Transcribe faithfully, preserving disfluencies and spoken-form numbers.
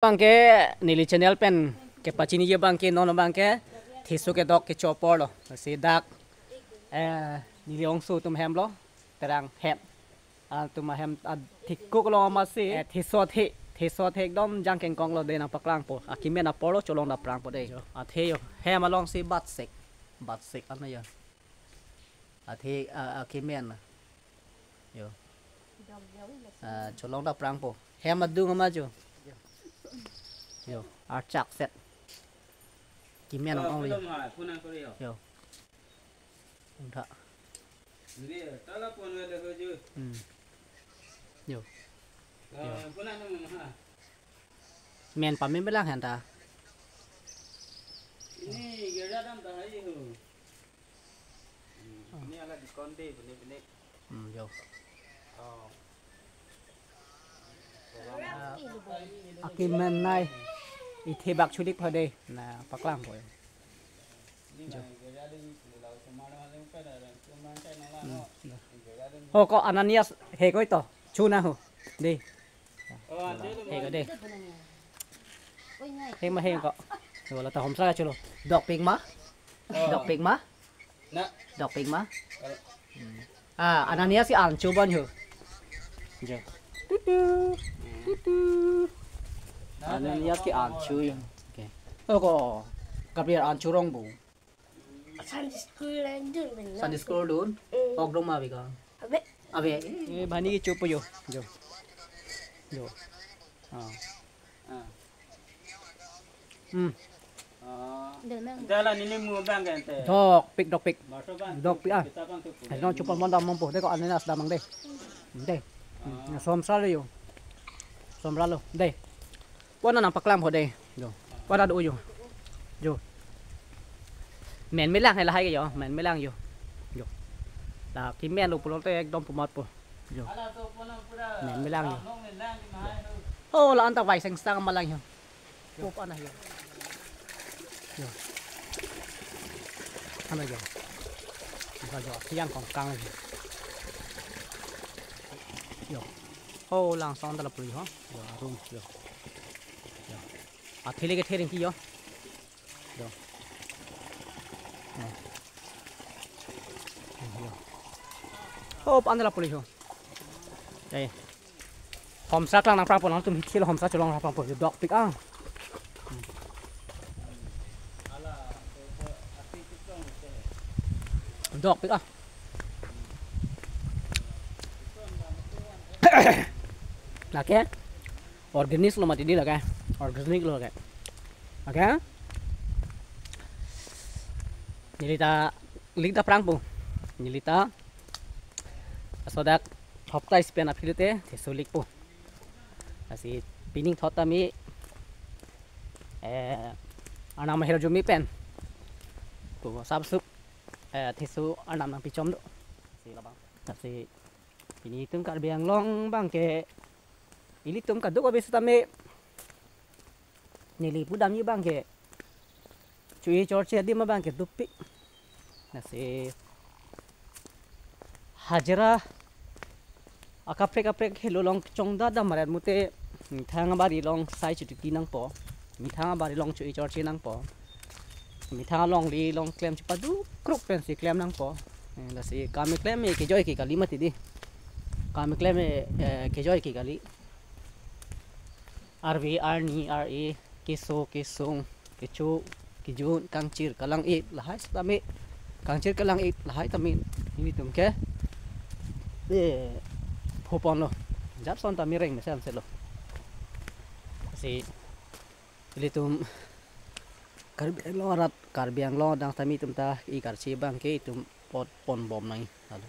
Abangke neli channel pen kepachiniji abangke non abangke thiso kedok kecho aporlo. Si dak, eh, neli ongso atum hemlo, terang hem. Atum ahem athekuk lo amatsi, eh, thiso athe, thiso athe ekdom jang kengkonglo, dei nangpaklangpo. Akimen aporlo, cholong daprangpo dei. Jo. Athe jo, hem alongsi batsek, batsek ano jo. Athe, ah, akimen. Jo. Ah, cholong daprangpo. Hem adung ama jo. Jo, archak set. Kimen ong ong jo. Jo. Udah. Hmm. Jo. Jo. Men pamemelang hanta. Ini gera dam dah aja ho. Hmm, ini ala diskon deh, benih-benih. Hmm, jo. Oh. Akimen nai. Ithebak chulik phade. Nangpaklangpo. Jo. Hmm, jo. Ho ko Ananias he koi to. Chuna ho. Dei. He ko dei. He ma he ko. Wala ta homsa chulo. Dokpik ma? Oh. Dokpik ma? Na. Dokpik ma? Kalau Hmm. Ah, Ananias ke an chu bon ho. Jo. Tutu. Tutu. Ananias ke an chu. Okay. Oh ko. Gabriel an chu rong bu. Sunday school lang dun men. Sunday school dun. Mm. Ok dong ma bika. Abe. Abe. Eh, bani ke chupo jo. Jo. Jo. Ah. Ah. Hmm. Ah. Dal mang. Jalan ini mu bang kan te. Dokpik, dokpik. Masuk bang. Dokpik, ah. Kita bang tu. Ai, non chupo mon dam mongpo. Dei ko Ananias damnang dei. Dei. Hmm. Ah. Somsra lo jo. Somsra lo. Dei. Wana nangpaklangpo dei. Jo. Wana do jo. Jo. Men melang he lahai ke jo. Men melang jo. Jo. La kimen lo pulote ekdom pumatpo. Jo. Men melang jo. Oh, la anta vai sengsang malang jo. Pop ana jo. Jo. Ana jo. Ana jo. Siang kongkang jo. Jo. Oh, langsung anta lapu ho. Jo, room jo. Jo. Athele ke thering ki jo. Jo. Jo. Jo. Oh, pan la police ho. Dei. Homsa klang nangprangpo, nangtum hithil homsa cholong nangprangpo. Jo, dokpik ah. Dokpik ah. Lake organic lo mati dei lake. Organic lo lake. Lake. Neli ta lik daprangpo. Neli ta laso dak hopta isi pen aphi lote thiso likpo. Lasi pining thot tame, eh, Arnam ahirjume pen ko sapsuk, eh, thiso Arnam nangpichom do. Lasi labang. Lasi pini itum Karbi Anglong abangke ilitum kadokave setame neli pudamji abangke cho-e chorche adim abangke dopik. Lasi hajira akaprek kaprek helo along chongda dam aret mute methang abari along sai chituki nangpo. Methang abari along cho-e chorche nangpo. Methang alongri along klem chepaduk kruk pensi klem nangpo. Eh, lasi kam keklem ke kejoi ke kali mati dei. Kam keklem, eh, kejoi ke kali. Arve arni ar-e keso kesung kecho kejun kangchir kalang-ip lahai setame. Kangchir kalang-ip lahai tame nelitum ke, eh, phoponlo. Japson tame reng mesen selo. Lasi ilitum Karbi Anglong arat, Karbi Anglong adang tame itum ta e-karchi abangke itum pot ponbom nangji. Lalu